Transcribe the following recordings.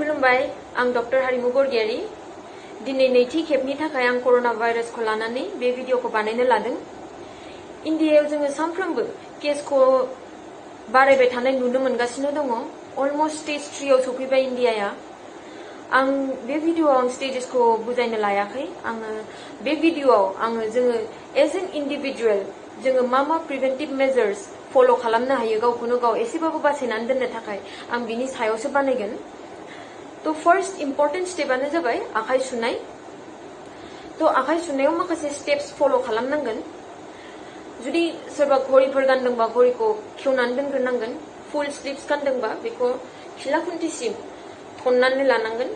खुलुमबाय आं डक्टर हारिमु बरगयारी दिनै नैथि खेबनि थाखाय आं कोरोना भाइरासखौ लानानै बे भिडिअखौ बानायनो लादों। इन्डियायाव जोङो सानफ्रोमबो केसखौ बारायबाय थानाय नुनो मोनगासिनो दङ। अलमोस्ट स्टेज 3 आव सफैबाय इन्डियाया। आं बे भिडिअआव आं स्टेजेसखौ बुजायनो लायाखै। आङो बे भिडिअआव जोङो एज एन इन्डिभिजुअल जोङो मा प्रिभेन्टिभ मेजर्स फलो खालामनो हायो गावखौनो गाव एसेबाबो बासायनानै दोननो थाखाय आं बिनि सायावसो बानायगोन। तो फर्स्ट इम्पोर्टेन्ट स्टेपानो जाबाय आखाइ सुनाय। तो आखाइ सुनायाव माखासे स्टेप्स फलो खालामनांगोन। जुदि सोरबा घड़ीफोर गानदोंबा घड़ीखौ खेवनानै दोनग्रोनांगोन। फुल स्लीव्स गानदोंबा बेखौ खिला खुन्थिसिम थन्नानै लानांगोन।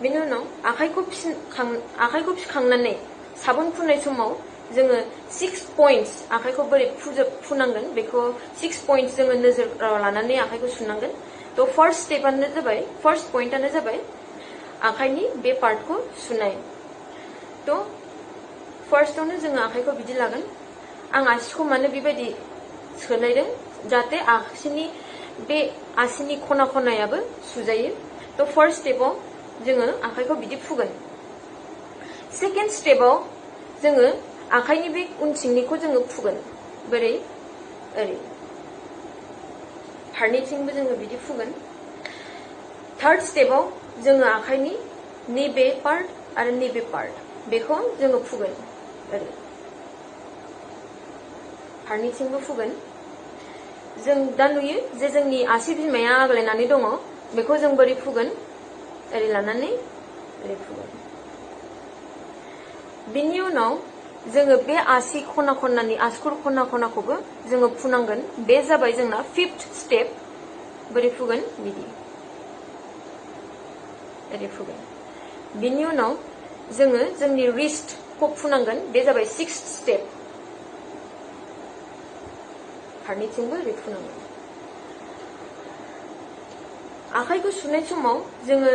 बेनि उनाव आखाइखौ फिखांनानै साबोन फुननाय समाव जोङो 6 पॉइंट्स आखाइखौ बोरै फुनांगोन बेखौ 6 पॉइंट्स जोङो नोजोराव लानानै आखाइखौ सुनांगोन। तो फर्स्ट पॉइंटानो जाबाय आखाइनि बे पार्टखौ सुनाय। तो फर्स्टआवनो जोङो आखाइखौ बिदि लागोन। आं आसिखौ माने बेबायदि सोलायदों जाहाथे आसिनि खना खनायाबो सुजायो। तो फर्स्ट स्टेपाव जोङो आखाइखौ बिदि फुगोन। सेकेन्ड स्टेपाव जोङो आखाइनि बे उनथिंनिखौ जोङो फुगोन। बोरै ओरै फारनैथिंबो जोङो बिदि फुगोन। थार्ड स्टेपाव जोङो आखाइनि नैबे पार्ट आरो नैबे पार्ट बेखौ जोङो फुगोन। ओरै फारनैथिंबो फुगोन। जों दा नुयो जे जोंनि आसि बिमाया आग्लायनानै दङ। बेखौ जों बोरै फुगोन? ओरै लानानै ओरै फुगोन। बिनि उनाव जोङो बे आसि खना खनानि आसुगुर खना खनाखौबो जोङो फुनांगोन। बे जाबाय जोंना फिफ्थ स्टेप। बोरै फुगोन? बिदि ओरै फुगोन। बिनि उनाव जोङो जोंनि रिस्टखौ फुनांगोन। बे जाबाय सिक्स्थ स्टेप। फारनैथिंबो ओरै फुनांगोन। आखाइखौ सुनाय समाव जोङो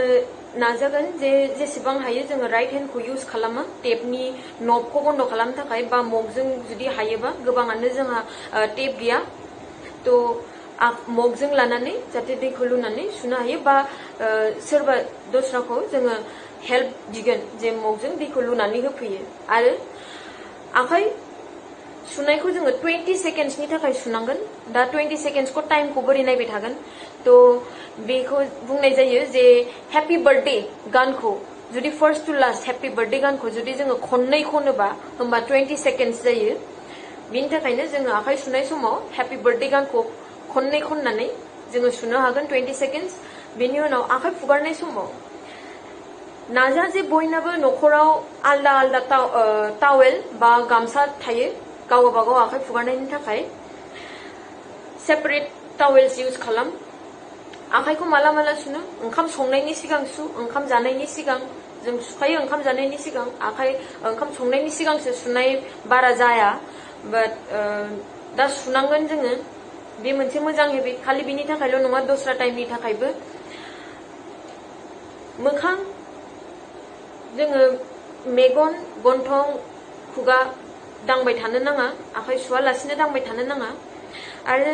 नाजागोन जे जेसेबां हायो जोङो राइट हेन्डखौ इउज खालामा टेपनि नबखौ बन्द खालामनो थाखाय बा मगजों जुदि हायोबा। गोबाङानो जोंहा टेप गैया। तो मगजों लानानै जाहाथे दैखौ लुनानै सुनो हायो बा सोरबा दस्राखौ जोङो हेल्प बिगोन जे मगजों दैखौ लुनानै होफैयो। आरो आखाइ सुनायखौ जोङो 20 सेकेन्ड्सनि थाखाय सुनांगोन। दा 20 सेकेन्ड्सखौ टाइमखौ बोरै नायबाय थागोन? तो बेखौ बुंनाय जायो जे हेपी बार्थडे गानखौ जुदि first to last happy birthday गानखौ जुदि जोङो खननै खनोबा होमबा 20 सेकेन्ड्स जायो। बिनि थाखायनो जोङो आखाइ सुनाय समाव हेपी बार्थडे गानखौ खननै खननानै जोङो सुनो हागोन 20 सेकेन्ड्स। बेनि उनाव आखाइ फुगारनाय समाव नाजा जे बयनाबो न'खराव आलदा आलदा टावेल बा गामसा थायो गावबा गाव आखाइ फुगारनायनि थाखाय। सेपारेट टावेल्स इउज खालाम। आखाइखौ माला सुनो? ओंखाम संनायनि सिगां सु। ओंखाम जानायनि सिगां जों सुखायो। ओंखाम जानायनि सिगां ओंखाम संनायनि सिगांसो सुनाय बारा जाया। बाट दा सुनांगोन जोङो। बे मोनसे मोजां हेबिट। खालि बिनि थाखायल' नङा दस्रा टाइमनि थाखायबो। मोखां जोङो मेगन गन्थं खुगा दांबाय थानो नाङा। आखाइ सुवालासिनो दांबाय थानो नाङा। आरो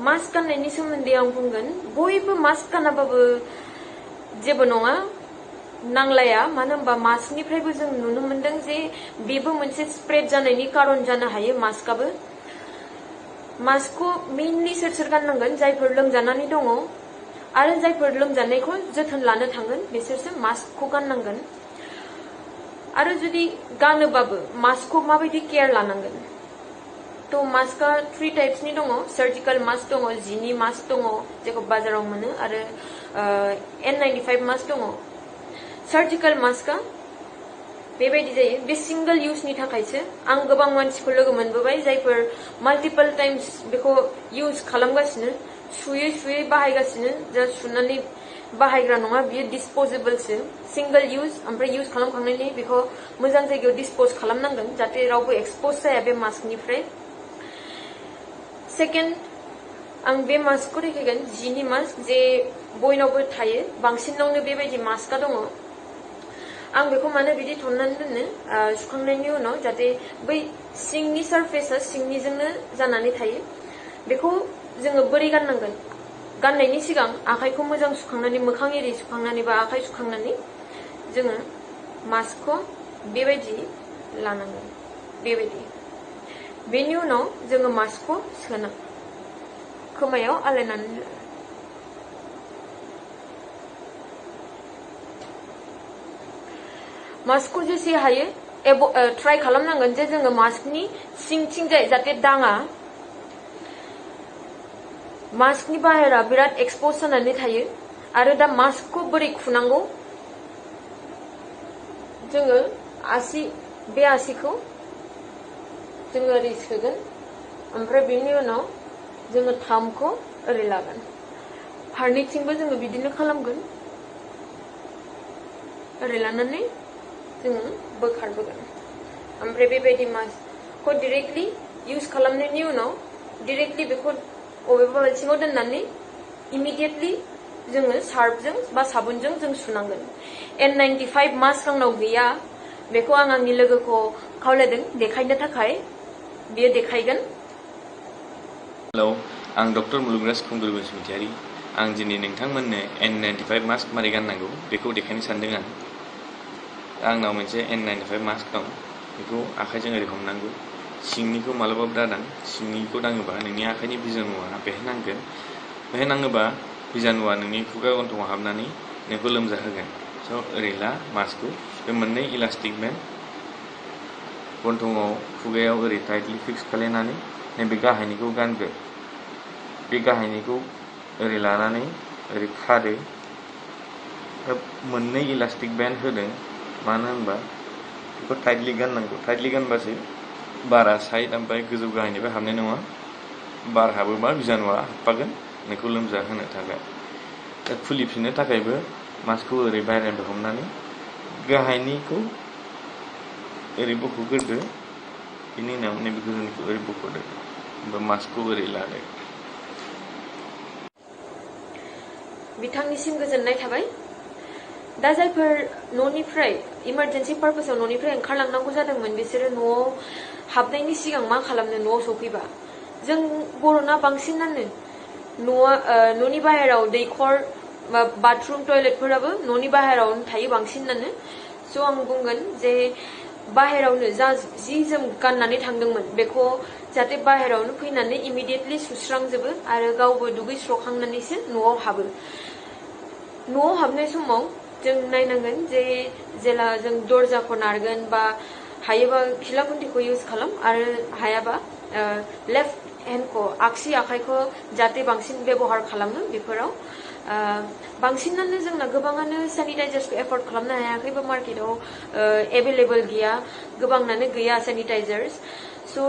मास्क गाननायनि सोमोन्दै आं बुंगोन बयबो मास्क गानाबाबो जेबो नङा नांलाया। मानो होनबा मास्कनिफ्रायबो जों नुनो मोनदों जे बेबो मोनसे स्प्रेड जानायनि कारन जानो हायो। मास्कआबो मास्कखौ मेइनलि सोर गाननांगोन? जायफोर लोमजानानै दङ आरो जायफोर लोमजानायखौ जोथोन लानो थांगोन बिसोरसो मास्कखौ गाननांगोन। आरो जुदि गानोबाबो मास्कखौ माबायदि केयार लानांगोन? तो मास्कआ 3 टाइप्सनि दङ। सार्जिकल मास्क दङ, जिनि मास्क दङ जेखौ बाजाराव मोनो, आरो N95 मास्क दङ। सार्जिकल मास्कआ बेबायदि जायो। बे सिंगल इउजनि थाखायसो। आं गोबां मानसिखौ लोगो मोनबोबाय जायफोर माल्टिपल टाइम्स बेखौ इउज खालामगासिनो, सुयै बाहायगासिनो। जा सुनानै बाहायग्रा नङा, बियो डिसपोजेबलसो। Single use. ओमफ्राय इउज खालामखांनायनि बेखौ मोजां जायगायाव डिसपोज खालामनांगोन जाहाथे रावबो एक्सपोज जाया बे मास्कनिफ्राय। सेकेन्ड आं बे मास्कखौ देखायगोन जिनि मास्क जे बयनावबो थायो। बांसिनावनो बेबायदि मास्कआ दङ। आं बेखौ मानो बिदि थन्नानै दोनो सुखांनायनि उनाव जाहाथे बै सिंनि सारफेसा सिंनिजोंनो जानानै थायो। बेखौ जोङो बोरै गाननांगोन? गाननायनि सिगां आखाइखौ मोजां सुखांनानै मोखां एरि सुखांनानै बा आखाइ सुखांनानै जोङो मास्कखौ बेबायदि लानांगोन बेबायदि बेनि उनाव जोङो मास्कखौ सोना खोमायाव आलायनानै मास्कखौ जेसे हायो ट्राई खालामनांगोन जे जोङो मास्कनि सिंथिंजाय जाहाथे दाङा मास्कनि बाहेरा बिराद एक्सपोज जानानै थायो आरो दा मास्कखौ बोरै खुनांगौ जोङो आसि बे आसिखौ जोङो ओरै सोगोन ओमफ्राय बेनि उनाव जोङो थामखौ ओरै लागोन फारनैथिंबो जोङो बिदिनो खालामगोन ओरै लानानै जोङो बोखारबोगोन ओमफ्राय बेबायदि मास्कखौ डाइरेक्टलि इउज खालामनायनि उनाव डाइरेक्टलि बेखौ अबेबा बाल्थिङाव दोननानै इमिडिएटलि जोङो सार्फजों बा साबुनजों जों सुनांगोन N95 मास्क आंनाव गैया बेखौ आं आंनि लोगोखौ खावलायदों देखायनो थाखाय बियो देखायगोन हेलौ आं डक्टर मुलुगराज खुंगुर बसुमतारी आं दिनै नोंथांमोननो N95 मास्क मारै गाननांगौ बेखौ देखायनो सानदों आंनाव मोनसे N95 मास्क दं बेखौ आखाइजों ओरै हमनांगौ सिंनिखौ मालाबाबो दादां सिंनिखौ दाङोबा नोंनि आखाइनि बिजानुआ बेहाय नांगोन बेहाय नाङोबा बिजानुआ नोंनि खुगा गन्थंआव हाबनानै नोंखौ लोमजाहोगोन स' ओरै ला मास्कखौ बे मोननै इलास्टिक बेन्ड गन्थंआव खुगायाव ओरै टाइटलि फिक्स खालायनानै नैबे गाहायनिखौ गानगोन बे गाहायनिखौ ओरै लानानै ओरै खादो मोननै इलास्टिक बेन्ड होदों मानो होनबा बेखौ टाइटलि गाननांगौ टाइटलि गानबासो बारा साइड ओमफ्राय गोजौ गाहायनिफ्राय हाबनाय नङा बार हाबोबा बिजानुआ हाबफागोन नोंखौ लोमजाहोनो थाखाय दा खुलिफिननो थाखायबो मास्कखौ ओरै बायरानिफ्राय हमनानै गाहायनिखौ ओरै बख'ग्रोदो बेनि उनाव नैबे गोजौनिखौ ओरै बख'दो ओमफ्राय मास्कखौ ओरै लादो बिथांनिसिम गोजोननाय थाबाय दा जायफोर न'निफ्राय इमारजेन्सि पारपसाव न'निफ्राय ओंखारलांनांगौ जादोंमोन बिसोरो न'आव हाबनायनि सिगां मा खालामनो न'आव सफैबा जों बर'ना बांसिनानो न'नि बाहेराव दैखर बाथरुम टयलेटफोराबो न'नि बाहेरावनो थायो बांसिनानो स' आं बुंगोन जे बाहेरावनो जा जि जोम गाननानै थांदोंमोन बेखौ जाहाथे बाहेरावनो फैनानै इमिडिएटलि सुस्रांजोबो आरो गावबो दुगैस्रखांनानैसो न'आव हाबो न'आव हाबनाय समाव जों नायनांगोन जे जेला जों दरजाखौ नारगोन बा हायोबा खिला खुन्थिखौ इउज खालाम आरो हायाबा लेफ्ट हेन्डखौ आगसि आखाइखौ जाहाथे बांसिन बेबहार खालामो बेफोराव बांसिनानो जोंना गोबाङानो सेनिटाइजार्सखौ एफर्ड खालामनो हायाखै बा मार्केटाव एभेलेबल गैया गोबाङानो गैया सेनिटाइजार्स स'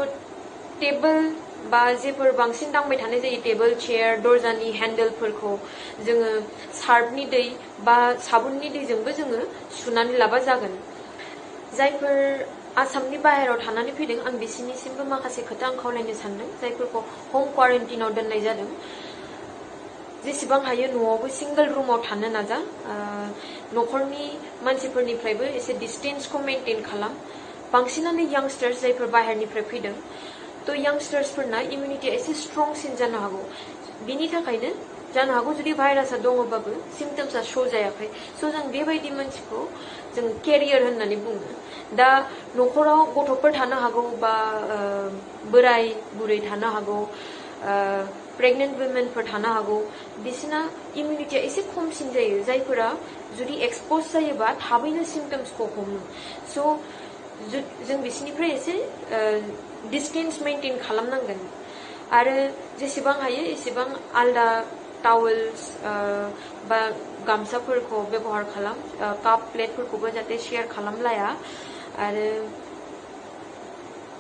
टेबोल बा जेफोर बांसिन दांबाय थानाय जायो टेबोल चेयार दरजानि हेन्डेलफोरखौ जोङो सार्फनि दै बा साबुननि दैजोंबो जोङो सुनानै लाबा जागोन जायफोर आसामनि बाहेराव थानानै फैदों आं बिसिनिसिमबो माखासे खोथा आं खावलायनो सानदों जायफोरखौ हम क्वारेन्टाइनाव दोननाय जादों जेसेबां हायो न'आवबो सिंगल रुमाव थानो नाजा न'खरनि मानसिफोरनिफ्रायबो एसे डिस्टेन्सखौ मेनटेन खालाम बांसिनानो यांगस्टार्स जायफोर बाहेरनिफ्राय फैदों थ' यांगस्टार्सफोरना इमिउनिटिया एसे स्ट्रंसिन जानो हागौ बिनि थाखायनो जानो हागौ जुदि भाइरासआ दङबाबो सिम्पटम्सआ शो जायाखै स' जों बेबायदि मानसिखौ जों केरियार होननानै बुङो दा न'खराव गथ'फोर थानो हागौ बा बोराय बुरै थानो हागौ प्रेगनेन्ट वुमेनफोर थानो हागौ बिसोरना इमिउनिटिया एसे खमसिन जायो जायफोरा जुदि एक्सप'ज जायोबा थाबैनो सिम्पटम्सखौ हमो स' जों बिसोरनिफ्राय एसे डिस्टेन्स मेनटेन खालामनांगोन आरो जेसेबां हायो एसेबां आलदा टावेल्स बा गामसाफोरखौ व्यवहार खालाम काप प्लेटफोरखौबो जाहाथे शेयार खालामलाया आरो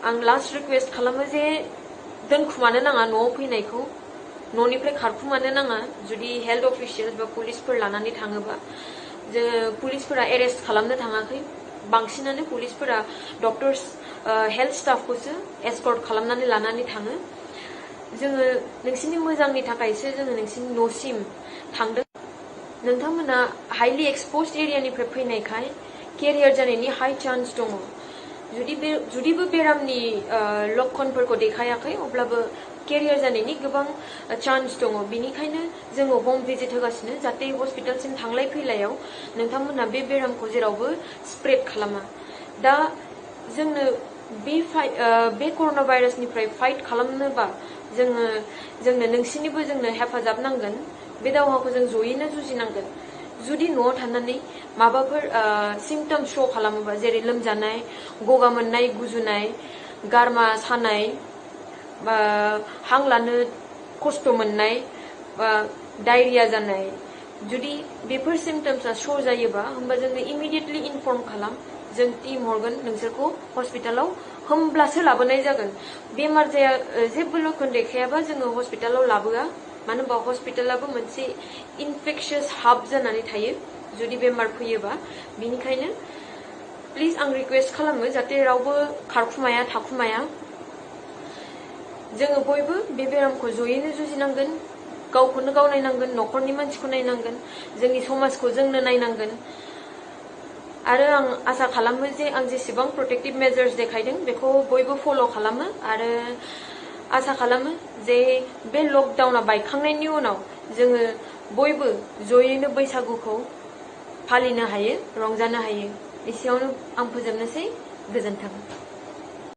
आं लास्ट रिक्वेस्ट खालामो जे दोनखुमानो नाङा न'आव फैनायखौ न'निफ्राय खारखुमानो नाङा जुदि हेल्थ अफिसियेल्स बा पुलिसफोर लानानै थाङोबा पुलिसफोरा एरेस्ट खालामनो थाङाखै बांसिनानो पुलिसफोरा डक्टर्स हेल्थ स्टाफखौसो एस्कर्ट खालामनानै लानानै थाङो जोङो नोंसिनि मोजांनि थाखायसो जोङो नोंसिनि न'सिम थांदों नोंथांमोना हाइलि एक्सप'ज्ड एरियानिफ्राय फैनायखाय केरियार जानायनि हाई चान्स दङ जुदिबो बेरामनि लक्षणफोरखौ देखायाखै अब्लाबो केरियार जानायनि गोबां चान्स दङ बेनिखायनो जोङो हम भिजिट होगासिनो जाहाथे हस्पिटालसिम थांलाय फैलायाव नोंथांमोना बे बेरामखौ जेरावबो स्प्रेड खालामा दा जोंनो बे कर'ना भाइरासनिफ्राय फाइट खालामनोबा जोंनो नोंसिनिबो जोंनो हेफाजाब नांगोन बे दावहाखौ जों जयैनो जुजिनांगोन जुदि न'आव थानानै माबाफोर सिम्पटम्स श' खालामोबा जेरै लोमजानाय गगा मोननाय गुजुनाय गारमा सानाय बा हां लानो खस्थ' मोननाय बा डायरिया जानाय जुदि बेफोर सिम्पटम्सआ श' जायोबा होमबा जोंनो इमिडिएटलि इनफर्म खालाम जों टीम हरगोन नोंसोरखौ हस्पिटालाव होमब्लासो लाबोनाय जागोन बेमार जाया जेबो लक्षण देखायाबा जोङो हस्पिटालाव लाबोआ मानो होनबा हस्पिटालाबो मोनसे इनफेक्शियास हाब जानानै थायो जुदि बेमार फैयोबा बिनिखायनो प्लिज आं रिक्वेस्ट खालामो जाहाथे रावबो खारखुमाया थाखुमाया जोङो बयबो बे बेरामखौ जयैनो जुजिनांगोन गावखौनो गाव नायनांगोन न'खरनि मानसिखौ नायनांगोन जोंनि समाजखौ जोंनो नायनांगोन आरो आं आसा खालामो जे आं जेसेबां प्रोटेक्टिभ मेजार्स देखायदों बेखौ बयबो फल' खालामो आरो आसा खालामो जे बे लकडाउना बायखांनायनि उनाव जोङो बयबो जयैनो बैसागुखौ फालिनो हायो रंजानो हायो एसेयावनो आं फोजोबनोसै गोजोन्थों